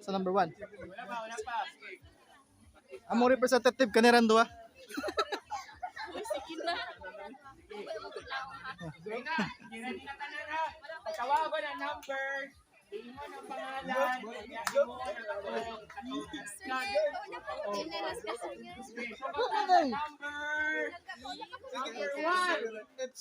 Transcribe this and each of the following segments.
Sa number 1. Among representative kaniran duha. Sige na. Okay na, ready na tanan ha. Patawagon ang number, ingon ang pangalan, ingon ang atong Okay, so number 1. Okay, go number 1.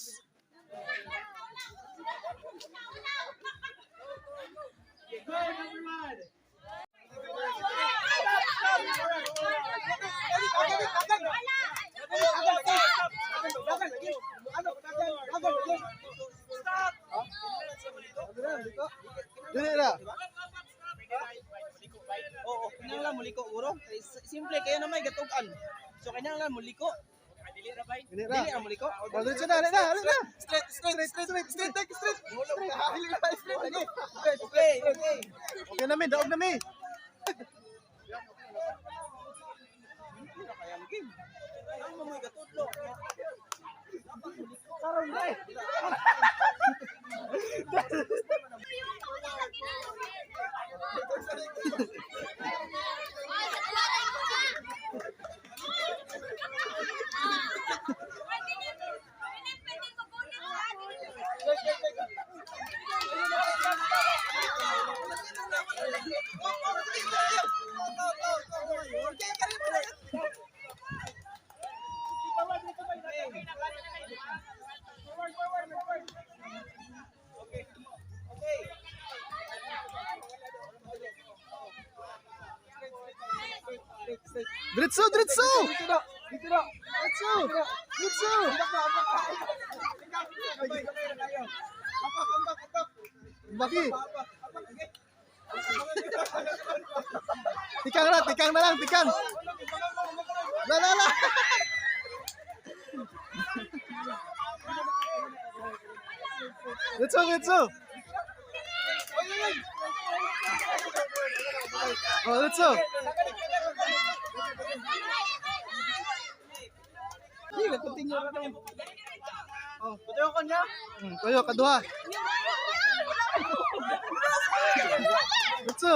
Dili ra. Oo, kinahanglan muliko guro. Simple kayo na may gatugan. So kinahanglan muliko. Dili ra bay. Dili ra. Dili ra muliko. Oh, diretso na, dili na, dili na. Straight, straight, straight, Straight, straight, straight. Dili ra, straight. Lagi. Okay. Okay na mi, daog na mi. Kaya ang game. Ang mamoy gatudlo. Karon dai. Forward, forward, forward. Okay. Okay. Diretso, diretso. Dito na. Dito na. Diretso. Diretso. Baki. Tikang na, tikang na lang, tikang. La la la. Diretso, diretso. Oh, diretso. Sige, continue ra naman. Oh, tuyo ko niya. Tuyo, kaduha. Diretso.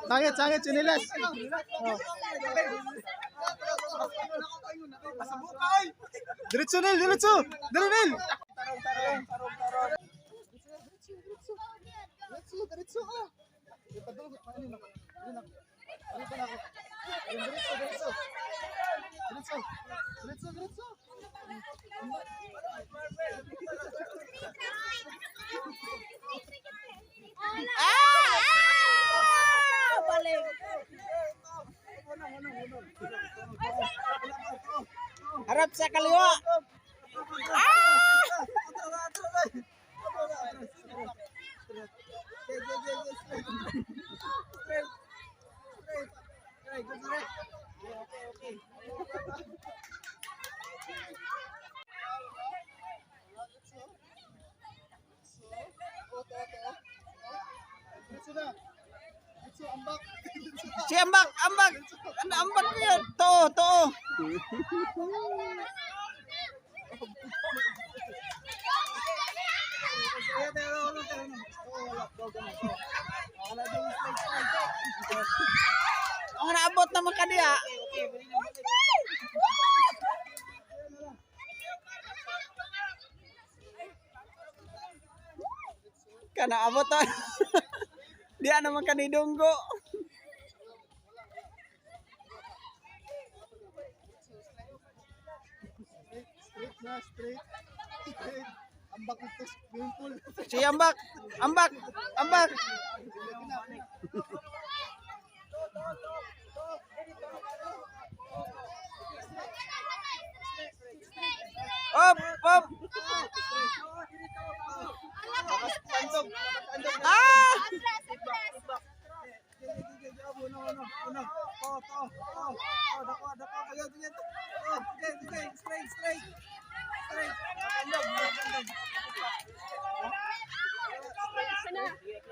Sangit, sangit, chinilas. Oh. Pasabukay. Diretso, Nil, diretso. Dali, Nil. Tarong, tarong, tarong, tarong. Diretso, diretso ah. Ipadulog, ano na? Ano na? Ano na ako? Diretso, diretso. Diretso. Diretso, diretso. Ah! Balik. Harap sa kaliwa. Diretso na. Diretso, ambak. Si ambak, ambak. Ano ambak niya? To, to. Ang naabot naman ka diya. Kana abot ta. Diya naman ka ni Dunggo. Straight, straight na, straight. Straight. Ambak ito, swimming pool. Si ambak, ambak, ambak. Op, op. Ah!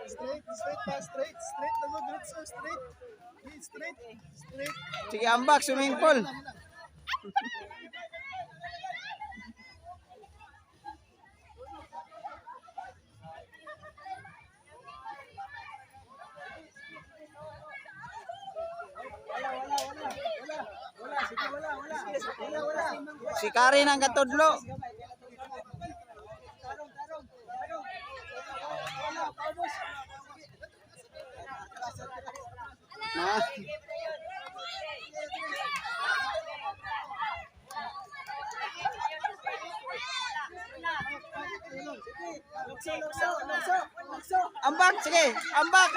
Straight, straight pa, straight, straight na mo, diretso, straight. Straight, straight. Sige, ambak, swimming pool. Lang, lang. Si Karin ang katudlo. Na. Lukso, lukso, lukso, lukso. Ambak, sige, ambak.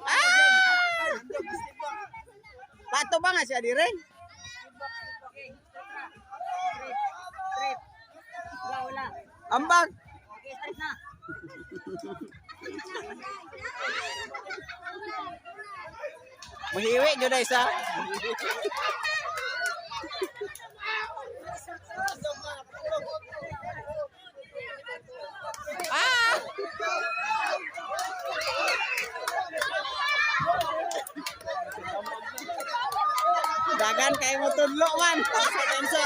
Ah! Pato ba nga siya dire? Trip. Wala, wala. Ambak. Okay, straight na. Muhiwi jud ay isa. Ah! Dagan kay mo tudlo man. Sa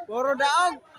Puro daog.